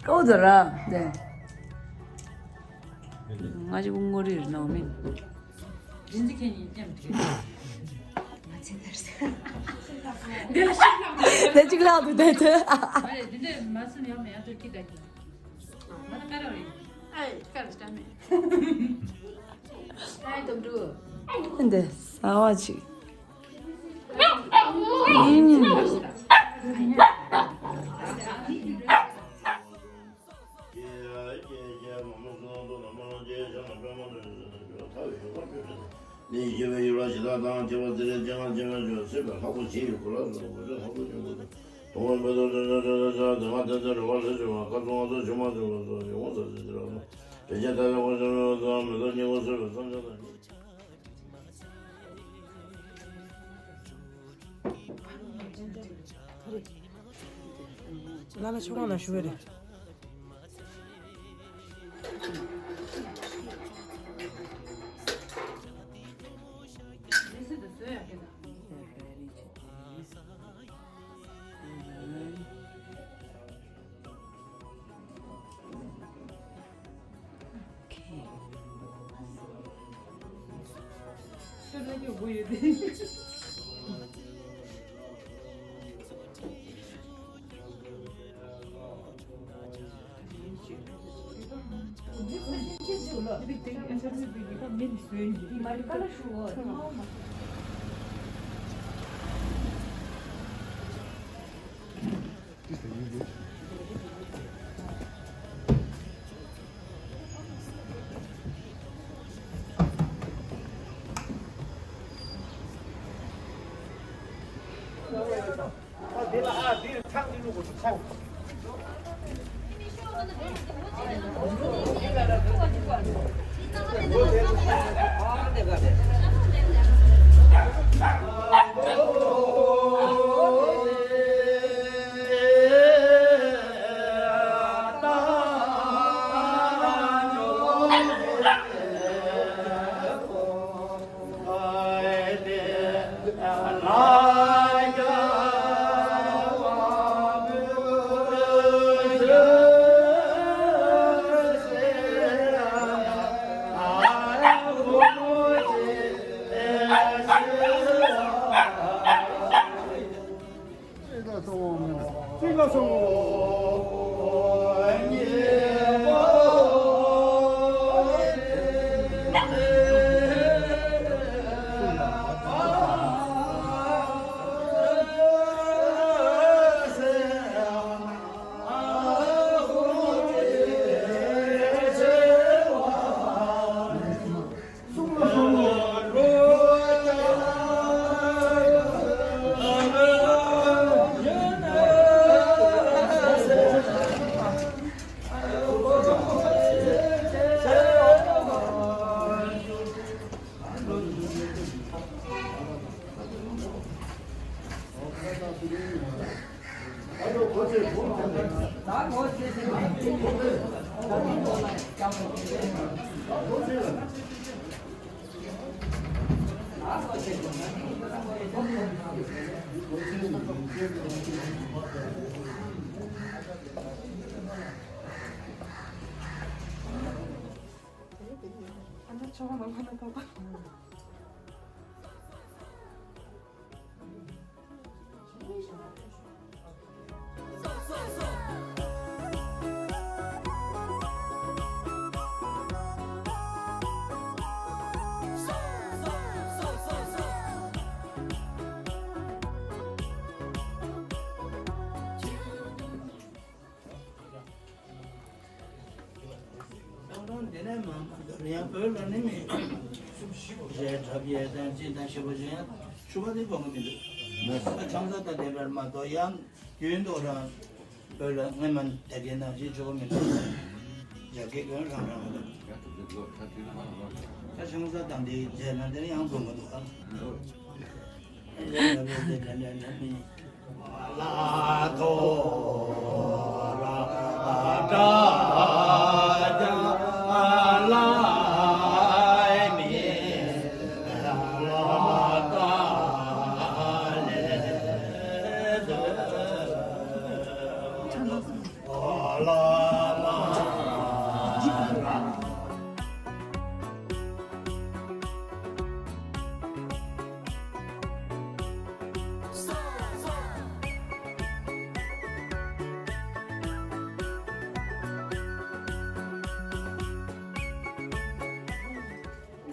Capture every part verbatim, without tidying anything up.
ཀའོ་ད་ར་དེ། ང་ཅིག་ངོ་རིར་ནང་མིན། རིན་འཛིན་ཁྱེད་གཉིས་མཉམ་དུ། ང་ཚེ་ཐར་ཟེར། འདི་ལ་ཤིག་ལ། དེ་གཅིག་ལ་དུ་དེ་དེ། མ་རེད། འདི་འདྲ་མ་སུན་ཡོང་མེད། ཡང་ཐུར་གི་ད་གི། མ་ན་ཀ་ར་རེད། ཨེ་ཀ་ར་སྟ་མེད། ཨེ་དམ་འགྲུ། འདི་ཟ་བ་ཅིག། ལ་ལ་ཆོག་ལ་ཞུ་བ་རེད། དེ་ནས་མ་མ་དོར་ཡང་བོད་ལ་ནི་མི་རེ་གྲབ་ཡས་དང་ཅི་དང་ཞེ་པོ་ཅི་ཡང་ཆུ་བ་དེ་དགོངས་ཀྱི་མི་འདུག་ཨ་ཁྲང་ས་དང་དེ་བར་མ་དོ་ཡང་རྒྱུན་དུ་རང་བོད་ལ་སྔོན་མ་དེ་གའི་ནང་བཞིན་ཆུ་བ་མི་འདུག་རྒྱ་སྐད་ཀྱང་རང་རང་མི་འདུག་ད་ཁྲང་ས་དང་དེའི་རྗེས་ལ་དེ་ནི་ཡང་དགོངས་མི་འདུག་ཨ།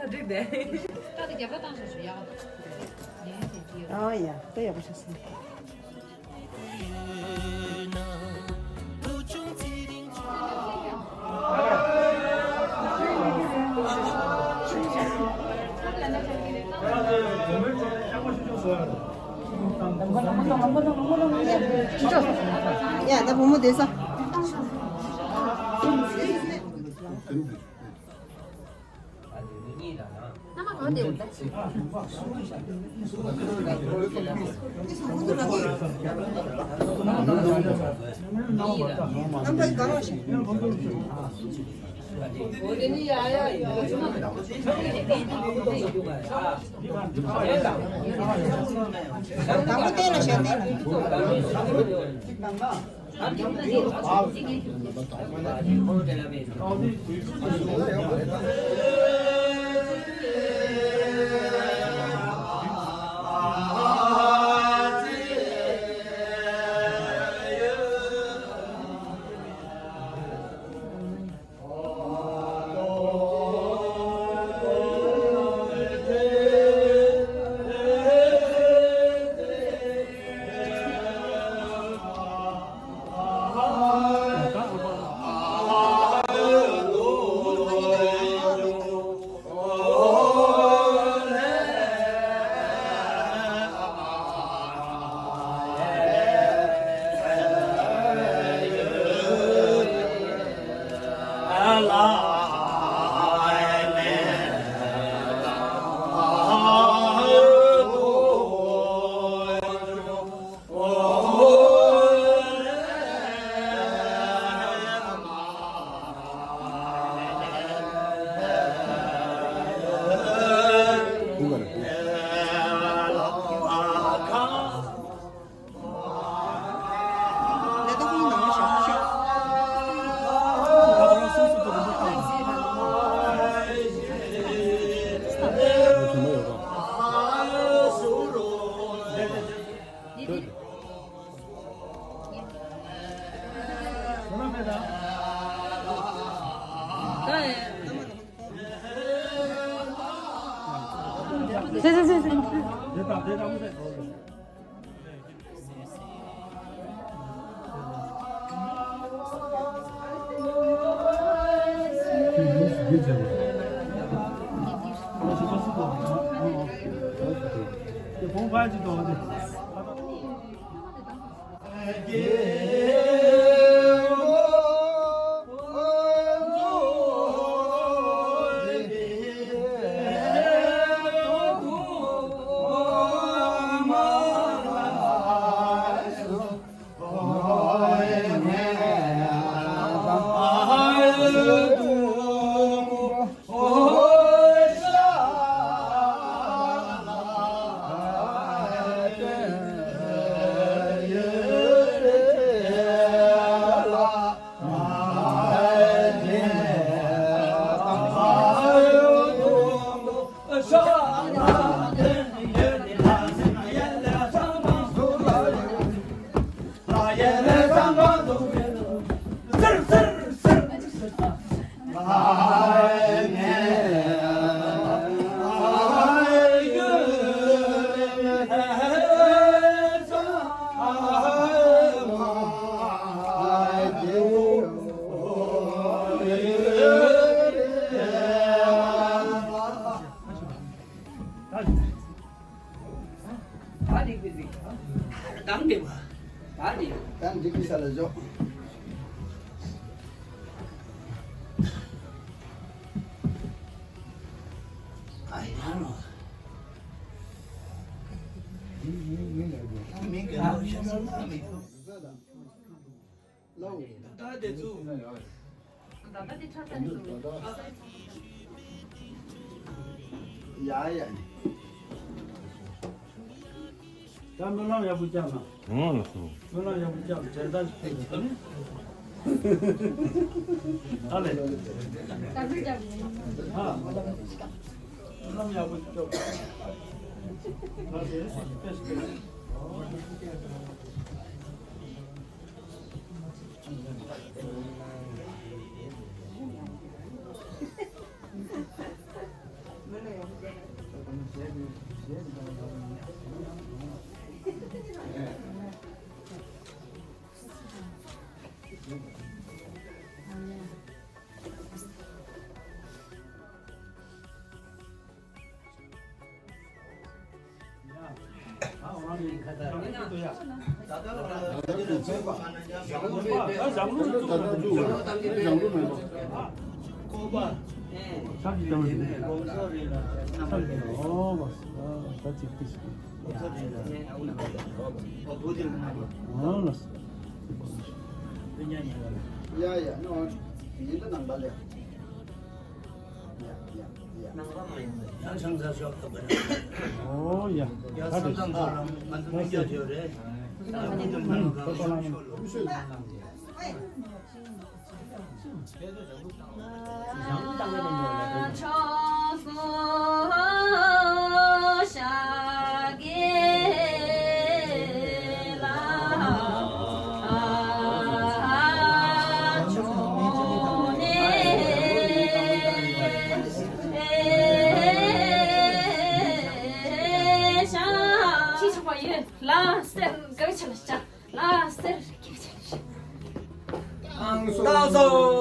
ད་འགྲིག་དེ། ད་དེ་རྒྱབ་ལ་བཏང་ཤོག་ཤོག་ཡག་ག་འདུག་ཨ་ཡ་ད་ཡག་པོ་ཤག་སོང་། ཡ་ད་བུ་མོ་བསྡད་ས། ད་འགྲིག་པའི་ཟིག་ད་འགྲིག་པ། ད་འགྲིག་ད་འགྲིག་པའི་ས་ལ་འཇོག་ཨ་ཡ་ནོ། མིང་ག་ཤ་ས་ལ་མི་ཁོ། ད་དེ་ཚོ། ཡ་ཡ། ད་སྨོན་ལམ་ཡག་པོ་བརྒྱབ་ན། ཨང་ལགས་སོ། སྨོན་ལམ་ཡག་པོ་བརྒྱབ་དྲན་ད་ཞིག་ཕེབས་ན། ཨ་ལས། ད་ཕེབས་བརྒྱབ་ཡིན། ཨ། སྨོན་ལམ་ཡག་པོ་བརྒྱབ། ད་དེ་ཕེབས་སོང་། ཡ་ཡ་ནོ། ཡིན་ད་ནང་པ་ལས། ཡ་ཡ་ཡ། ཡང་ཆང་ས་ཤོག་ཐུབ་པ་རེད། ཨོ་ཡ། ཡ་བསམ་སྟངས་ཚོ་རང་ང་ཚོ་མི་སྐྱོ་བྱོས་རེད། ད་མི་འདུག་ན་རང་ཤོག་ལོ། ལ་སེར་ག་བའི་ཆ་ལ་ཤ། ལ་སེར་གྱི་ཆ་ལ་ཤ། ཏང་སོ།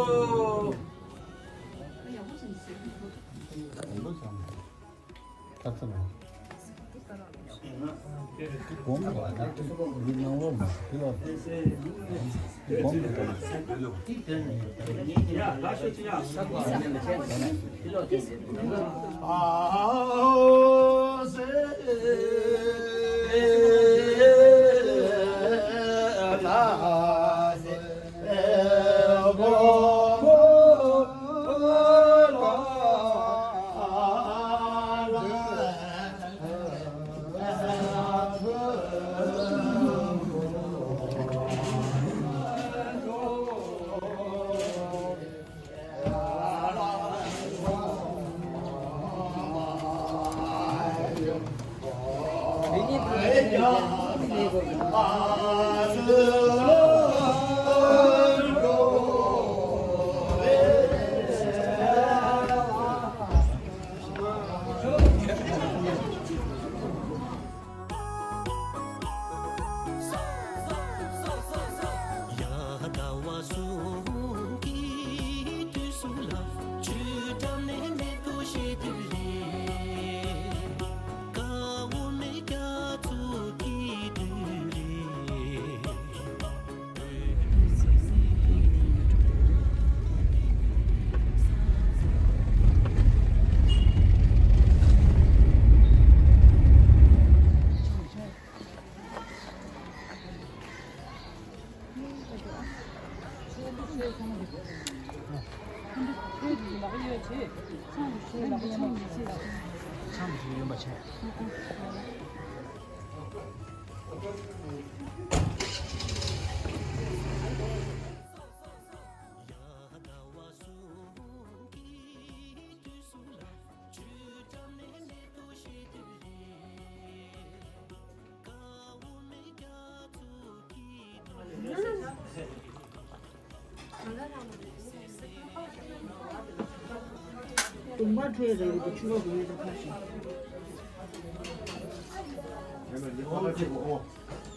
གདོང་པ་འཕྲོད་རེད་ཀྱི་ཆུ་བ་བུ་ཡོད་ད་ཁ་ཤས།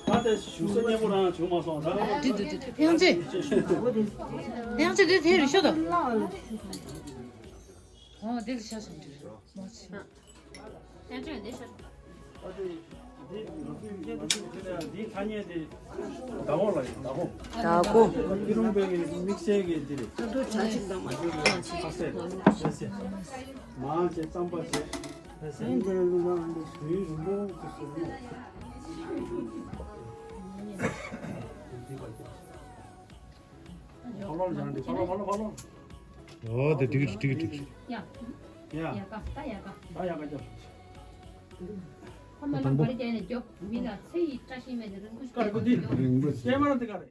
ད་ལྟ་བཞུགས་ས་སྙན་པོ་རང་བྱུང་མ་སོང་ད། དེ་དེ་དེ་དེ་ཕན་ཚེ། ཕན་ཚེ་དེ་དེ་རི་ཤོ་དང་། ཨོ་དེ་རི་ཤ་སོང་དེ་རི། ཨ་དེ་འདི་འདི་འདི་ཐ་སྙད་དེ་ཟླ་གོ་ལ་ཡིན། ཟླ་གོ། ཟླ་གོ། ཨི་རུང་པའི་དམིགས་བསལ་གྱི་འདི་རེད། ད་དུ་གྲ་ཅིག་དང་མ་ཁ་སེ་ཁ་སེ། མང་ཆེ་རྩམ་པ་ཆེ། ཁ་སེ། དུས་རིང་པོ་གི་ཟུར་ནས། ཕ་ལོ་ལ་སྦྱང་དེ། ཕ་ལོ་ཕ་ལོ་ཕ་ལོ། ཨོ་དེ་འགྲིག་འགྲིག་འགྲིག་ཡ། ཡ། ཡ་ཀ་ད་ཡ་ཀ་ད་ཡ་ཀ་རྒྱབ། ཕ་མ་ལ་ག་རེ་རྒྱག་ནས་རྒྱོབ་མི་ལ་ཚེ་ཡི་བཀྲ་ཤིས་མེད་དེ་རིན་པོ་ཆེ་ཀ་རེ་གོ་དེ། རིན་པོ་ཆེ། ཀེ་མ་ར་དེ་ཀ་རེ།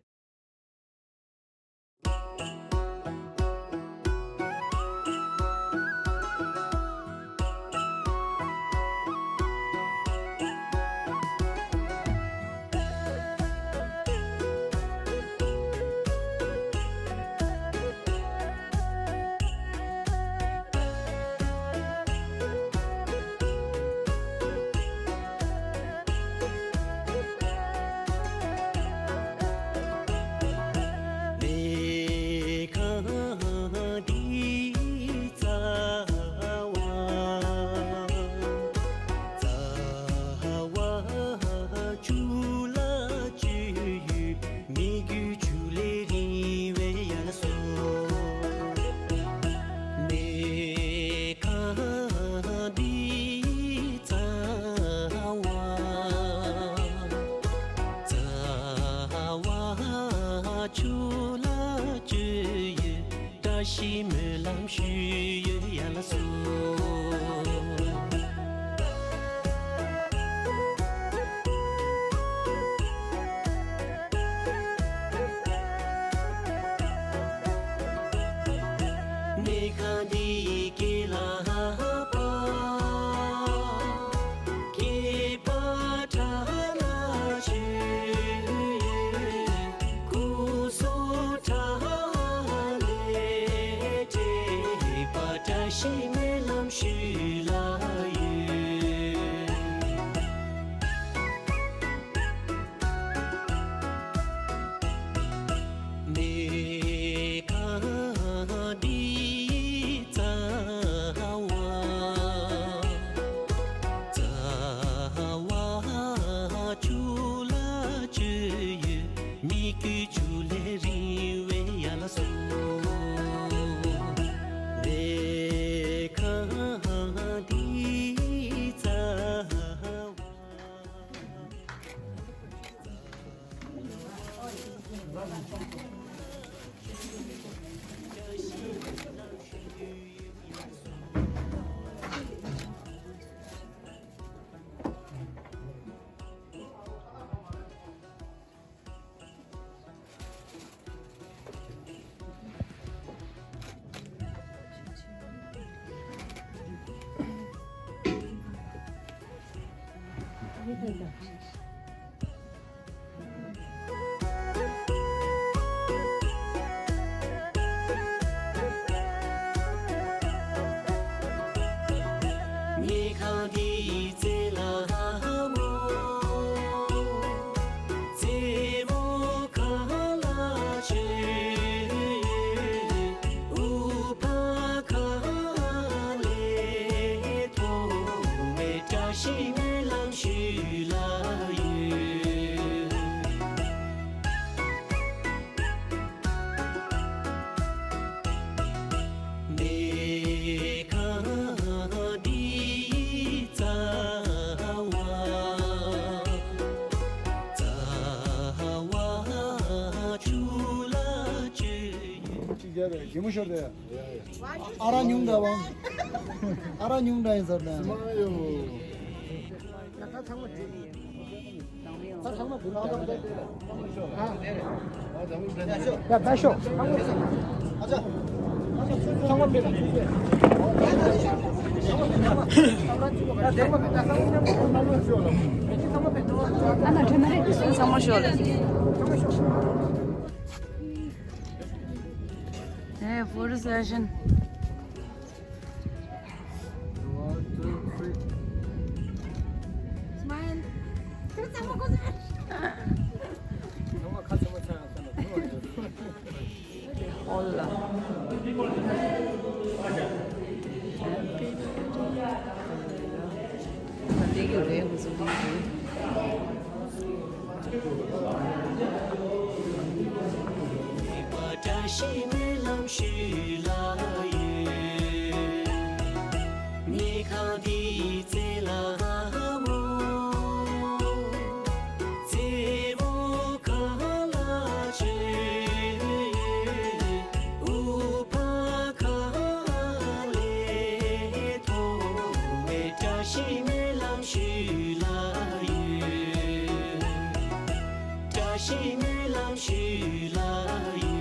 གཅིག་རྒྱབ་རེད། གད་མོ་ཤོར་དེ། ཨ་ར་ཉུང་འདྲ་བ། ཨ་ར་ཉུང་འདྲ་ཡིན་ཟེར་ནས། ད་ཚང་མ་འགྲིག་ད་ཚང་མ་འགྲིག་ཡ་ད་ཤོག་ཚང་མ་འགྲིག་ཨ་ན་དྲན་ན་རེད། ཚང་མ་ཤོག་ལ། Hey, photo session. Smile. Hola. བཀྲ་ཤིས་སྨོན་ལམ་ཞུ་ལ་ཡོད། ཉལ་ཁང་འདིའི་རྩེ་ལ་མོ། རྩེ་མོ་གང་ལ་བྱོན་ཡོད། དབུ་འཕང་གང་ལས་མཐོ་བའི་བཀྲ་ཤིས་སྨོན་ལམ་ཞུ་ལ་ཡོད། བཀྲ་ཤིས་སྨོན་ལམ་ཞུ་ལ་ཡོད།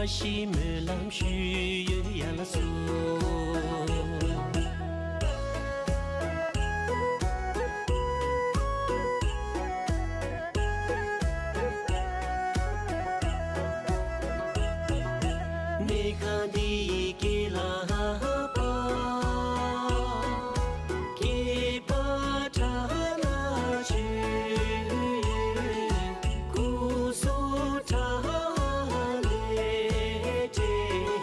བཀྲ་ཤིས་སྨོན་ལམ་ཞུ་ཡོད་ཡ་ལ་སོ། གནས་ཁང་འདི་ཡི་སྐེད་ལ་པ། སྐྱེས་པ་ཁྲ་ལ་ཆོས་ཡོད། སྐུ་གསུང་ཐང་ལས་འཕྲད་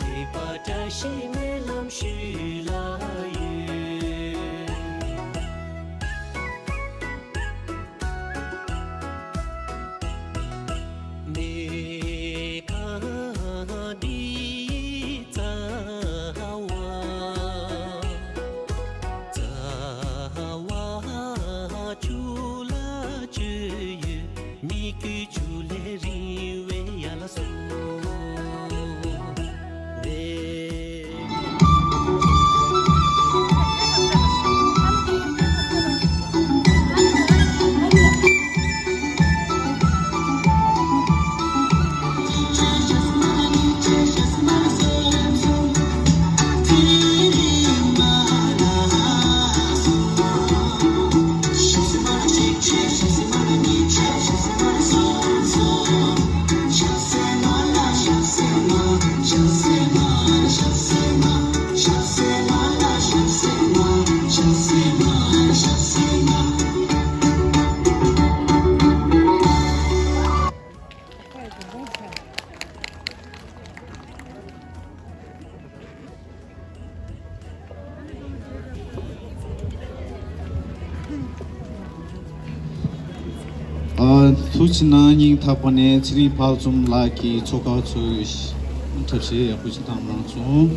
པ། བཀྲ་ཤིས་སྨོན་ལམ་ཞུ་ལ་ཡོད། གནས་ཁང་འདི་རྩ་བ། རྩ་བ་ཆུ་ལ་བཅོལ་ཡོད། མི་དཀྱུས་ཆུ་ལས་རིང་བའི་ཡ་ལ་སོ་བའི། ཨ། ཐུགས་རྗེ་གནང་། སྙིང་ཐག་པ་ནས་ཚེ་རིང་ཕག་འཛོམས་ལགས་ཀྱིས་ཚོགས་ཁག་ཚོའི་འཁྲབ་གཞས་ཡག་པོ་ཞིག་བཏང་གནང་སོང་།